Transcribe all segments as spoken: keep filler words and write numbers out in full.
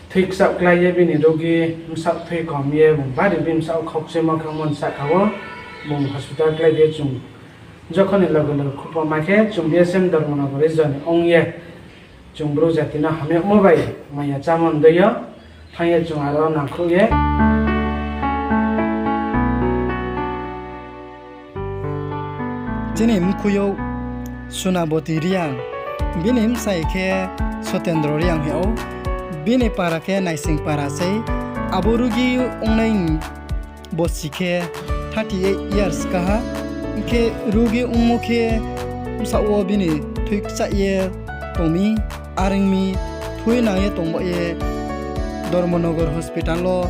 Thoi kchaoh klái ye bini rugi bsaoh thoi kom ye bung bari bini bsaoh khaukchuimo khe ongmo ni sahka wo bung hospital klái ye chung jokhon ni loge loge khupoma khe chung B S M Dharmanagar region ni ong ye chung Bru jati no hamyagmo bai maya chámo ni dei yo thanng ye chung aro nangkhruh ye Chini mkhui yo Sunaboti Reang, bini bsai khe Sotendro Reang hing ou. Bini para khe Naising para sei. Abo rugi ongnai bosi khe thirty eight years ka ha. Hing khe rugi ongmo khe bsaoh wo bini thui kchaih ye tong mi, are ong mi thui nang ye tong ba ye Dharmanagar hospital wo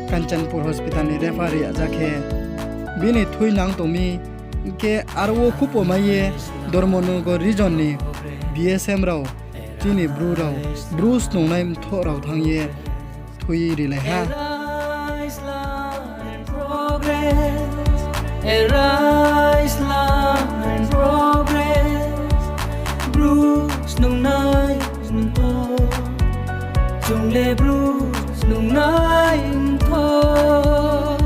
Kanchanpur hospital ni refer ri ya ja khe bini thui nang tong mi. Hing khe aro wo khupoma ye Dharmanagar region ni B S M rao, chini Bru rao, Bru snungnai mthoh rao thanng ye thui rilai ha. Bru snungnai mthoh, chung le Bru snungnai mthoh.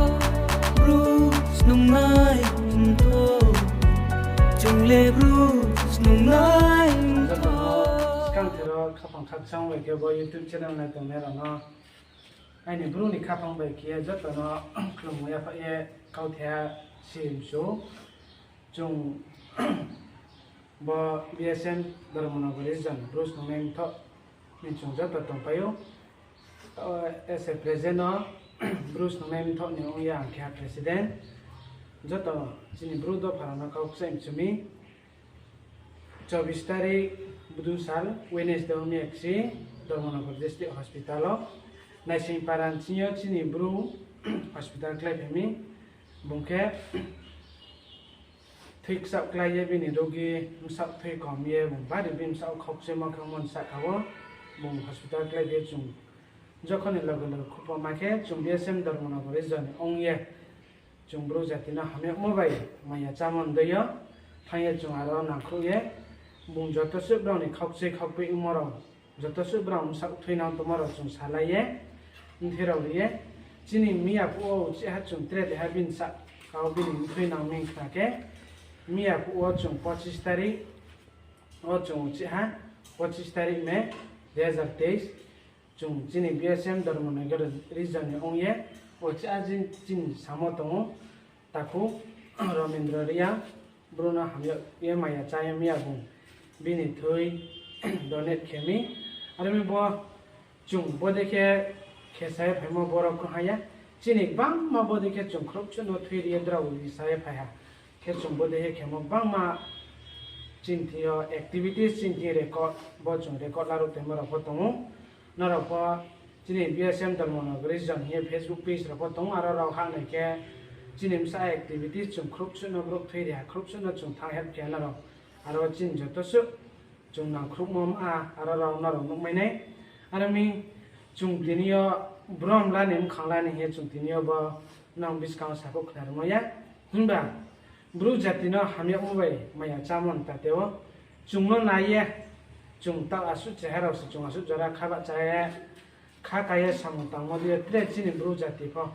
Bru snungnai mthoh, chung le Bru snungnai mthoh. Skang thero khaphang khakchang bai khe bo YouTube channel nai tongnai rao no aini Bru ni khaphang bai khe joto no khlum yaphaih ye kauthai si msu. Chung bo B S M Dharmanagar region Bru snungnai mthoh ni chung joto tongpai ou. As a present no Bru snungnai mthoh ni ong ye ang khe ha president. Joto chini Bru dopha rao no kau kchaih mchu mi. Chobis tarik Budusal Wednesday ong mi khe Dharmanagar District Hospital wo Naising para ni sing yo chini Bru hospital kláiphai mi. Bung khe thoi kchaoh klái ye bini rugi bsaoh thoi kom ye bung bari bini bsaoh khaukchuimo khe ongmo ni sahka wo bung hospital klái ye chung jokhon ni loge loge khupoma khe chung B S M Dharmanagar region ni ong ye chung Bru jati no hamyagmo bai maya chámo ni dei yo thanng ye chung aro nangkhruh ye bung joto suh brao ni khaukchui khaukpei ongmo rao, joto suh brao bsaoh thoi nang tongmo rao chung salai ye, mthoi rao ri ye, chini miya phuh wo uchih ha chung tre deha bini sahka wo bini mthoi nang mi khna khe, miya phuh wo chung pochis tarik wo chung uchih ha, pochis tarik May dui hazar teis, chung chini B S M Dharmanagar region ni ong ye, uchih ha chini samo tong ou, takhu Romendro Reang, Bru no hamyag ye maya chá ye miya bung bini thui donate khe mi. Are mi bo chung bodei khe khesa ye phaimo boro krung ha ya. Chini gbangma bodei khe chung khrouhsuh no thui ri ye drao risa ye phai ha. Khe chung bodei khe khemo gbangma chini thing yo activities chini thing record, bo chung record laruh tongmo rao pho tong ou. Nrao pho chini B S M Dharmanagar region hing ye Facebook page rao pho tong ou, aro rao hah nai khe chini bsa activities chung khrouhsuh no brouh thui ri ha, khrouhsuh no chung thanng help khe nrao. Aro chini joto suh chung nangkhruhmo ma, aro rao nrao nuhmai nai. Aro mi chung tini yo brom la ni mkhang la ni hing ye chung tini yo bo nang buskang wo sakhouh khnarimo ya. Himba Bru jati no hamyagmo bai maya chámo ni tate wo chung no nai ye, chung taoh asuh cheha rao se chung asuh jora kha bahcha ye, kha ka ye samung tangmo dei yo tre chini Bru jati pho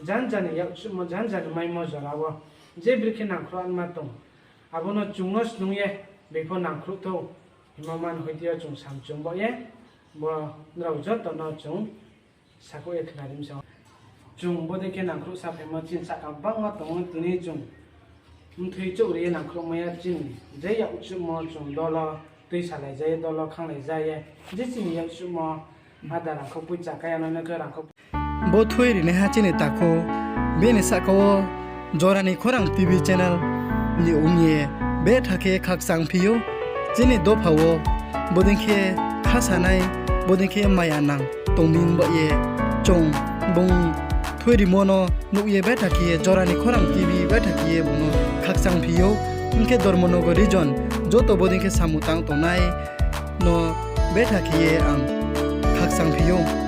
janja ni yakchuhmo, janja ni maimo jora wo je bri khe nangkhruh anma tong, abo no chung no snung ye bipho nangkhruh thou hingmo man hoite yo chung samchung baoh ye, bo nrao joto no chung sakhouh ye khnari msa. Chung bodei khe nangkhruh saphaimo chini sahka bangma tong ou, tini chung mthoi chouh ri ye nangkhruhmai ya chini je yakchuhmo chung dolo tuisalai ja ye, dolo khanglai ja ye, je chini yakchuhmo ada rangkhou poicha kaya no khe rangkhou. Bo thui rinaiha chini takhu, bini sahka wo Jorani Khorang T V channel ni ong ye betha khe khakchang phi ou. Chini dopha wo bodei khe khasanai, bodei khe maya nang tong mi baoh ye chung bung thui rimo no nuh ye betha khe ye Jorani Khorang T V betha khe ye bung no khakchang phi ou. Hing khe Dharmanagar region joto bodei khe samung tang tongnai no betha khe ye ang khakchang phi ou.